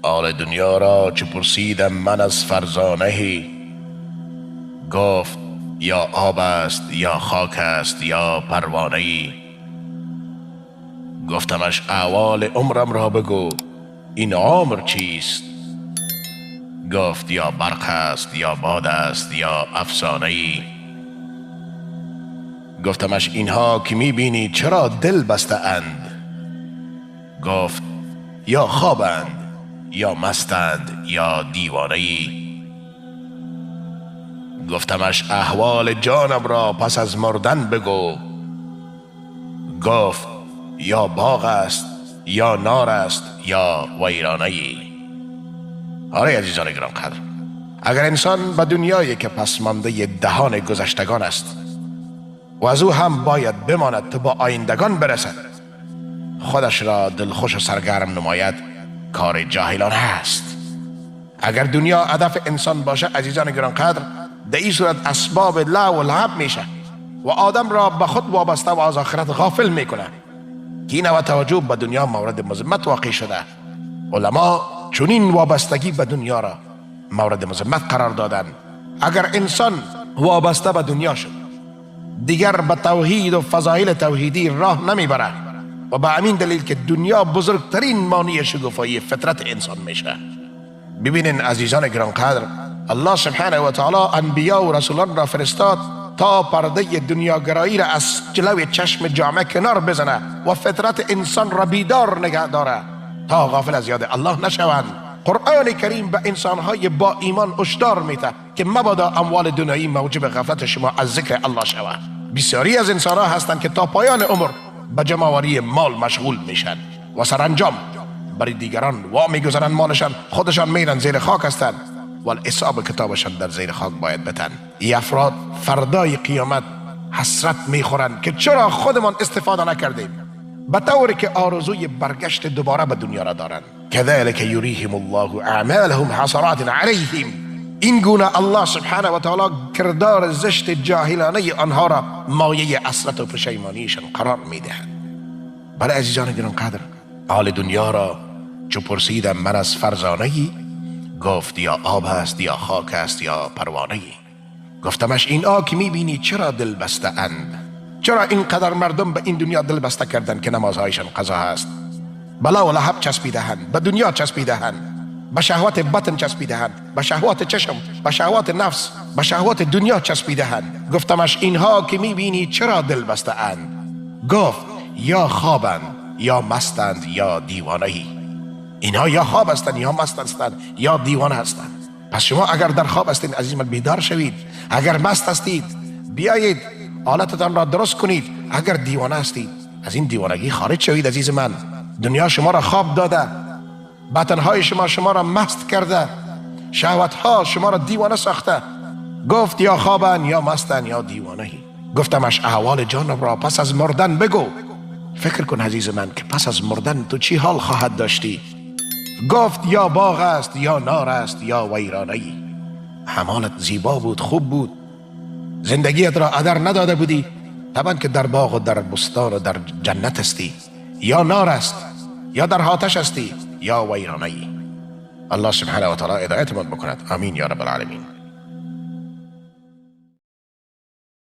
حال دنیا را چه پرسیدم من از فرزانه‌ای، گفت یا آب است یا خاک است یا پروانه‌ای. گفتمش احوال عمرم را بگو، این عمر چیست؟ گفت یا برق است یا باد است یا افسانه‌ای. گفتمش اینها که میبینی چرا دل بسته اند؟ گفت یا خوابند یا مستند یا دیوانه‌ای. گفتمش احوال جانم را پس از مردن بگو. گفت یا باغ است یا نار است یا ویرانه‌ای. آره عزیزان گرانقدر، اگر انسان به دنیایی که پسمانده دهان گذشتگان است و از او هم باید بماند تا با آیندگان برسد، خودش را دلخوش و سرگرم نماید، کار جاهلانه است. اگر دنیا هدف انسان باشه عزیزان گرانقدر، در این صورت اسباب لهو و لعب میشه و آدم را به خود وابسته و از آخرت غافل میکنه که این نوع توجه به دنیا مورد مذمت واقع شده. علما چنین وابستگی به دنیا را مورد مذمت قرار دادن. اگر انسان وابسته به دنیا شد، دیگر به توحید و فضایل توحیدی راه نمیبره و به همین دلیل که دنیا بزرگترین مانع شگوفایی فطرت انسان میشه. ببینین عزیزان گرانقدر، الله سبحانه و تعالی انبیا و رسولان را فرستاد تا پرده دنیاگرایی را از جلوی چشم جامعه کنار بزنه و فطرت انسان را بیدار نگه داره تا غافل از یاد الله نشوند. قرآن کریم به انسانهای با ایمان هشدار میده که مبادا اموال دنیایی موجب غفلت شما از ذکر الله شود. بسیاری از انسانها هستند که تا پایان عمر به جمع‌آوری مال مشغول میشن و سرانجام برای دیگران وا میگذارن مالشان، خودشان میرن زیر خاک هستند و حساب کتابشان در زیر خاک باید بتن. ای افراد فردای قیامت حسرت میخورند که چرا خودمان استفاده نکردیم، به طوری که آرزوی برگشت دوباره به دنیا را دارند. كذلك یریهم الله اعمالهم حسرات علیهم. این گونه الله سبحانه و تعالی کردار زشت جاهلانه آنها را مایه حسرت و پشیمانیشان قرار میدهد. برای عزیزان گرانقدر، حال دنیا را چو پرسیدم من از فرزانه‌ای، گفت یا آب است یا خاک است یا پروانه‌ای. گفتمش این آ که میبینی چرا دل بسته اند؟ چرا اینقدر مردم به این دنیا دل بسته کردند که نمازهایشان قضا است؟ بلا و لهب چسبیده‌اند، به دنیا چسبیده‌اند، به شهوت بطن چسبیده‌اند، به شهوات چشم، به شهوات نفس، به شهوات دنیا چسبیده‌اند. گفتمش اینها که میبینی چرا دل بسته اند؟ گفت یا خوابند یا مستند یا دیوانه‌ای. اینها یا خواب هستند یا مست هستند یا دیوانه هستند. پس شما اگر در خواب هستید عزیز من بیدار شوید، اگر مست هستید بیایید حالتتان را درست کنید، اگر دیوانه هستید از این دیوانگی خارج شوید. عزیز من، دنیا شما را خواب داده، بطنهای شما را مست کرده، شهوتها شما را دیوانه ساخته. گفت یا خوابن یا مستن یا دیوانه‌ای. گفتمش احوال جانم را پس از مردن بگو. فکر کن عزیز من که پس از مردن تو چی حال خواهد داشتی؟ گفت یا باغ است یا نار است یا ویرانه‌ای. حمالت زیبا بود، خوب بود، زندگیت را ادر نداده بودی، طبعا که در باغ و در بستان و در جنت هستی. یا نار است یا در آتش هستی یا ویرانه‌ای. الله سبحانه و تعالی هدایتمان بکند. آمین یا رب العالمین.